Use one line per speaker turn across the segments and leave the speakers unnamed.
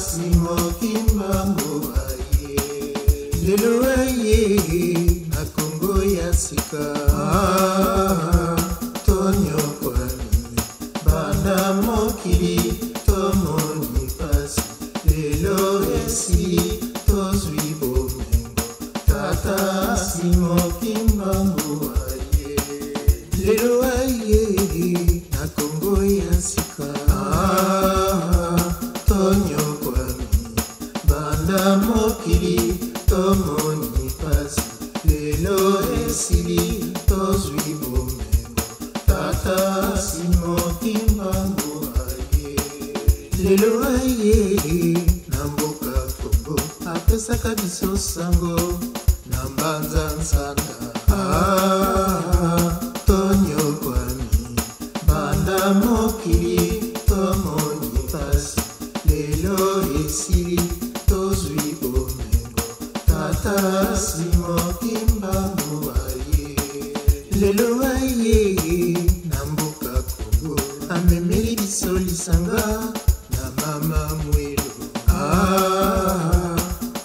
Simo Kimbangu aye. Lelo aye na Kongo ya sika. Tonyokwami banda mokili tomoni pasi. Lelo esili tozwi bomengo. Tata Simo Kimbangu aye. Lelo aye na Kongo ya sika. Tonyokwami banda mokili tomoni pasi. Lelo esili tozwi bomengo. Tata Simo Kimbangu aye. Lelo aye na mboka Kongo apesaka biso sango na mbanza nsanda. Tonyokwami banda mokili tomoni pasi. Lelo esili tozwi bomengo. Tata Simo Kimbangu aye. Lelo aye na mboka Kongo amemeli biso lisanga na mama Mwelo.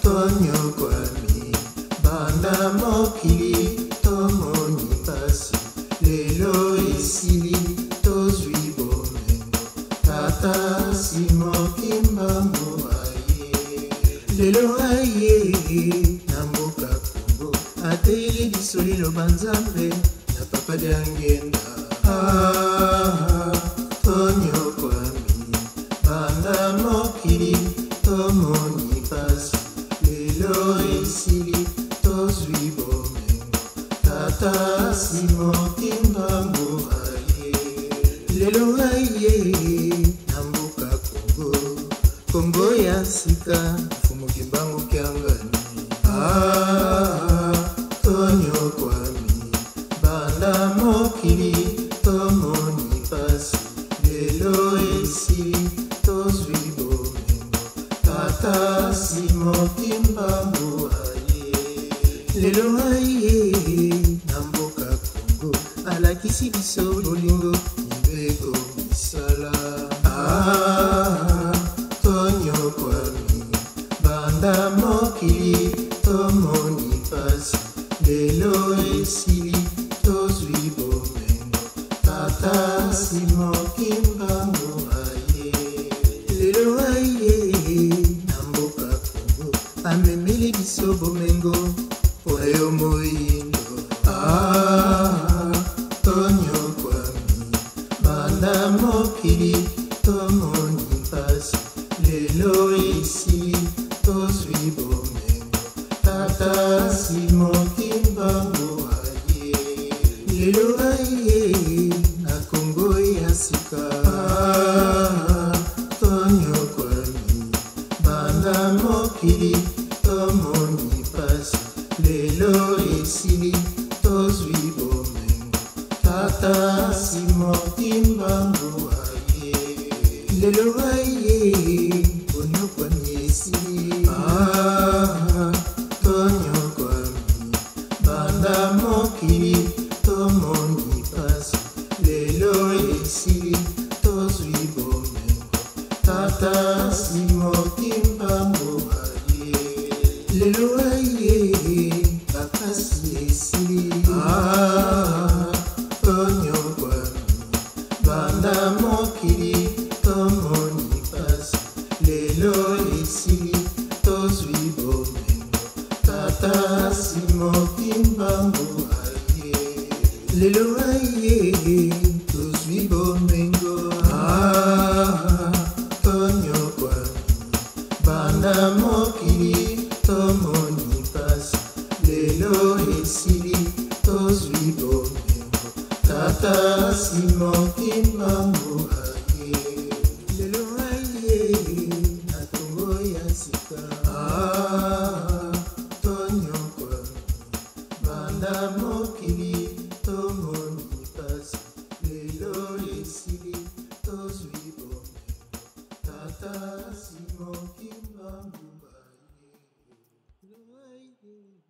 Tonyokwami banda mokili tomoni pasi. Lelo esili tozwi bomengo. Tata Simo Kimbangu aye. Lelo aye na mboka Kongo ateyeli biso liloba Nzambe na papa Diangenda. Tonyokwami banda mokili tomoni pasi. Lelo esili tozwi bomengo. Tata Simo Kimbangu aye. Lelo aye na mboka Kongo, Kongo ya sika Mfumu Kimbangu Kiangani. Tonyokwami banda mokili tomoni pasi. Lelo esili tozwi bomengo. Tata Simo Kimbangu aye. Lelo aye na mboka Kongo alakisi biso bolingo mibeko misala. Tonyokwami banda mokili tomoni pasi. Lelo esili tozwi bomengo. Tata Simo Kimbangu aye. Lelo aye na mboka Kongo amemeli biso bomengo mpo na yo moyindo. Tonyokwami banda mokili tomoni pasi. Lelo esili tozwi bomengo. Tata Simo Kimbangu aye. Lelo aye na Kongo ya sika. Tonyokwami banda mokili tomoni pasi. Lelo esili tozwi bomengo. Tata Simo Kimbangu aye. Lelo aye bonyokwami esili. Tonyokwami banda mokili tomoni pasi. Lelo esili tozwi bomengo. Tata Simo Kimbangu aye. Lelo aye bapasi esili. Tonyokwami banda mokili tomoni pasi. Lelo esili tozwi bomengo. Tata Simo Kimbangu aye. Lelo aye tozwi bomengo. Tonyokwami banda mokili tomoni pasi. Lelo esili tozwi bomengo. Tata Simo Kimbangu aye. Lelo aye na Kongo ya sika. Tonyokwami banda mokili tomoni pasi. Lelo esili tozwi bomengo. Tata Simo Kimbangu aye. Lelo aye.